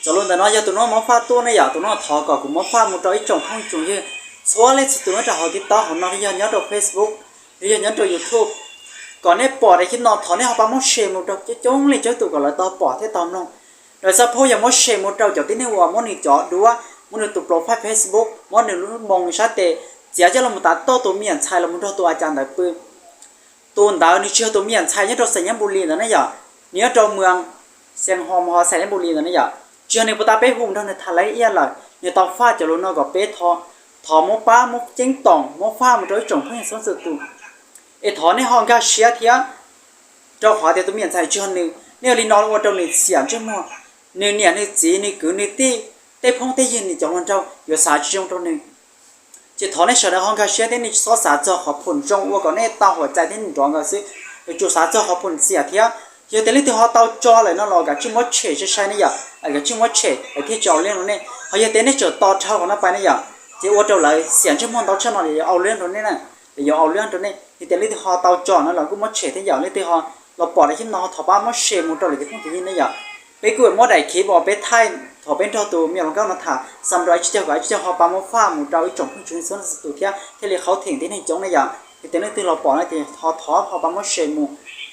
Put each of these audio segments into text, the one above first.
Cov lus ntawm no yog tus no muab faj tuaj ne yom, tus no thov kom kuv muab faj mus rau ib tsoom phooj tsoom ywg txhua leej txhua tus nyob rau hauv TikTok hauv no, yog nyob rau Facebook, yog nyob rau YouTube, kom nej pom daim clip no thov nej ho pab muab share mus rau coob coob leej coob tus kom lawv tau pom thiab tau mloog. Lawv xab phauj yog muab share mus rau cov tib neeg uas muab nws cov duab, muab nws tus profile Facebook, muab nws lub moo sab tes, txiav coj los tav toj tus me nyuam ntxhais los mus nrog tus a cas ntawd pw. Tus ntawd nws tsis yog tus me nyuam ntxhais nyob rau Xais Nyab Npu Li ntawd ne yom, nws nyob rau Muas Xees Ho Mos Ho Xais Nyab Npu Li ntawd ne yom, tsis yog nws puas tas peb hu nrog nws tham lawv ib yam lawm, nws tau faj cov lus no kom peb thov muab pab muab ceeb toom muab faj mus rau ib tsoom phooj ywg txhua leej txhua tus. Es thov nej ho nkag siab thiab, rau qhov tias tus me nyuam ntxhais tsis yog nws, nej ua li no ua rau nws xiam ntsej muag, nws niam nws txiv nws kwv nws tij, tej phooj tej ywg nws cov hluas nraug yuav xav tsis zoo rau nws. Ces thov nej sawv daws ho nkag siab thiab nej txhob xav txog qhov phom zoo ua kom nej tau huam txais thiab nrov nkaus xwb, yuav tsum xav txog qhov phom xiam thiab. Yog tias leej twg ho tau tso lawm no los kav tsij muab tshem sai sai ne yom, kav tsij muab tshem lawv thiaj tsis au liaj rau nej. Ho yog tias nej tseem tos dhau qhov no pais ne yom, ces ua rau lawv xiam ntsej muag ntau tshaj no lawv yuav au liaj rau nej na, lawv yuav au liaj rau nej. Yog tias leej twg ho tau tso no los kuj muab tshem thiab yom, leej twg ho los pom daim clip no ho thov pab muab share mus rau lwm tus phooj ywg ne yom. Peb kuj muab daim clip uas peb thaij thaum peb nrog tus me nyuam hluas nkauj no tham xa mus rau ib tsib caug kom ib tsib caug ho pab muab faj mus rau ib tsoom phooj ywg txhua leej txhua tus thiab thiaj li qhaub theem tib neeg coob ne yom. Yog tias leej twg los pom no ces ho thov ho pab muab share mus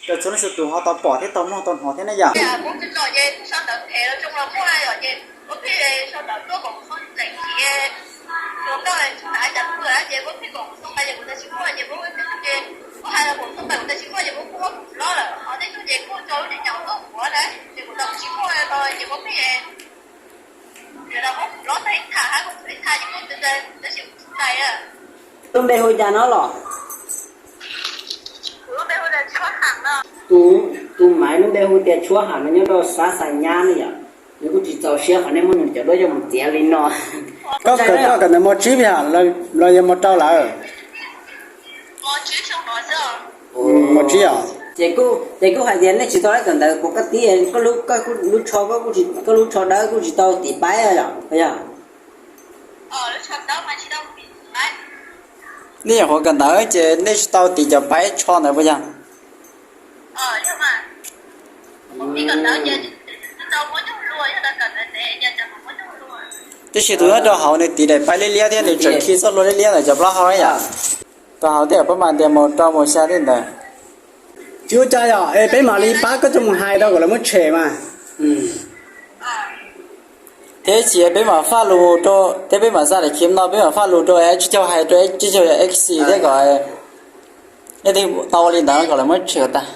rau txhua leej txhua tus ho tau pom thiab tau mloog tau hnov thiab ne yom. Lub npe hu cas no los? Tus, tus maiv lub npe hu tias Tshuab Ham no nyob rau sab Xais Nyab ne yom. Nws kuj tsis txaus siab qhov nej muab nws cov duab coj mus txiav li no. Koj kawm, koj kawm ntawv mos tsib yom, los yog mos rau lawm? Mos tsib os. Ces kuj, ces kuj hais tias nej tsis tau kawm ntawv puas koj tib, koj lub, koj lub tsho, koj lub tsho dawb kuj tsis tau tiv paib yom, yog? Nej nyuam qhuav kawm ntawv ces nej tsis tau tiv cov paib tsho ntawd puas yog? Tab sis tus nyob rau hauv nws tiv daim paib liab liab thiab nws tseem khi txoj hlua liab liab ntawm cov plaub hau yom. Rau hauv tej pab mas tias mus rau mus xya tej ntawd. Tsis ua cas yom, es peb mam li pab koj coj mus hais rau kom lawv muab tshem mas. Thiab ib chim peb mam faj lus rau, thiab peb mam xa daim khiv no peb mam faj lus rau ib tsib caug hais rau ib tsib caug yog X thiab kom nej tau li ntawd kom lawv muab tshem tag.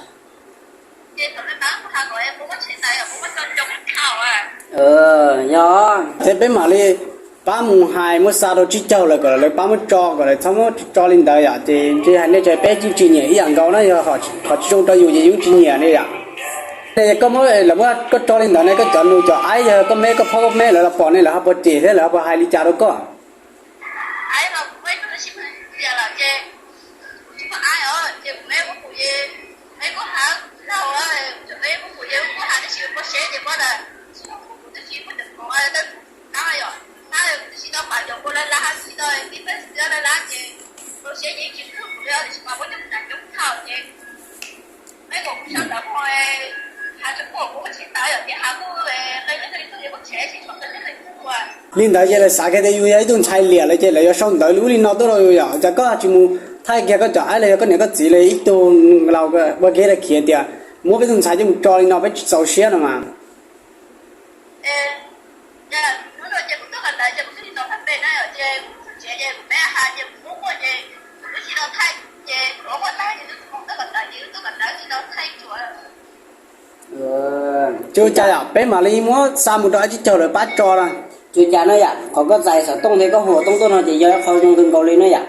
Yog, thiab peb mam li pab mus hais muab xa rau tsib caug lawm kom lawv pab muab tso, kom lawv txhob muab tso li ntawd yom. Ces ntshe hais nej tso peb yeej tsis nyiam ib yam nkaus na, yog qhov tsis zoo rau yus ces yus tsis nyiam ne yom. Koj muab, lawv muab koj tso li ntawd ne, koj cov nus cov aib yog koj meb koj phob koj meb lawv los pom ne lawv ho puas cem thiab lawv ho puas hais li cas rau koj? Li ntawd ces lawv xav kiag tias yus yog ib tug ntxhais liam lawm ces lawv yuav sau ntawv li ub li no tuaj rau yus yom. Cas koj tsis mus thaij kiag koj cov aib los yog koj niam koj txiv los ib tug laus ua kev khiav tias muab peb tug ntxhais coj mus tso li no peb tsis txaus siab no mas. Tsis ua cas yom, peb mam li muab xa mus rau ib tsib caug lawv pab tso no. Tsis ua cas no yom, qhov koj txais xov tooj thiab koj hu xov tooj tuaj no ces yog qhov zoo kawg nkaus li no yom.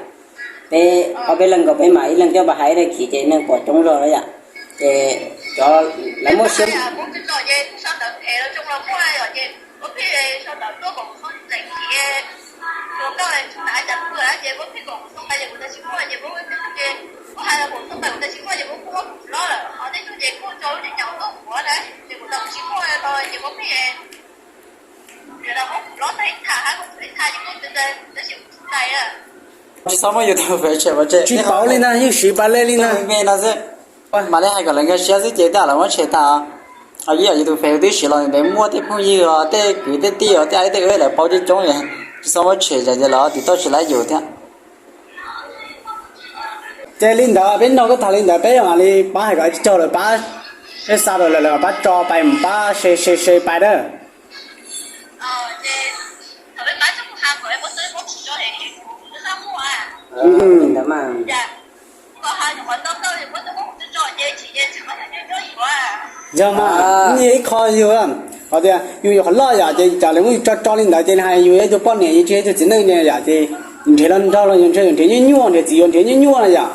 Peb ob peb leeg nkaus peb mam ib leeg coj pab hais ib leeg khiv ces neeg pom coob zog na yom. Ces cov lawv muaj siab Tsis txhob muab yus tau pem tshem pov tseg, tsis paub li ntag, yeej siv pas lej li ntag. Me no xwb, mam li hais kom lawv nkag siab xwb ces tej zaum lawv muab tshem tag. Yog yus tus Facebook twb siv los ntev muaj tej phooj ywg os, tej kwv tej tij os, tej a tej wb lawv paub coob coob, tsis txhob muab tshem, ces lawv twb tsis laib yus thiab. Ces li ntawd peb nrog koj tham li ntawd, peb mam li pab hais kom tsis raug lawv pab, peb xa rau lawv, lawv pab tso pais mus pab share share share pais na. Yog mas, ib qho yus, hos tias yus yuav qhov loj yom, ces tsam lawv muab yus tso tso li ntawd ces hais yus yog ib tug poj niam, yus tsis yog ib tug txiv neej ne yom, ces nrhiav los nrog los yus nrhiav, yus nrhiav nyuaj nyuaj, nrhiav txiv yuav nrhiav nyuaj nyuaj no yom.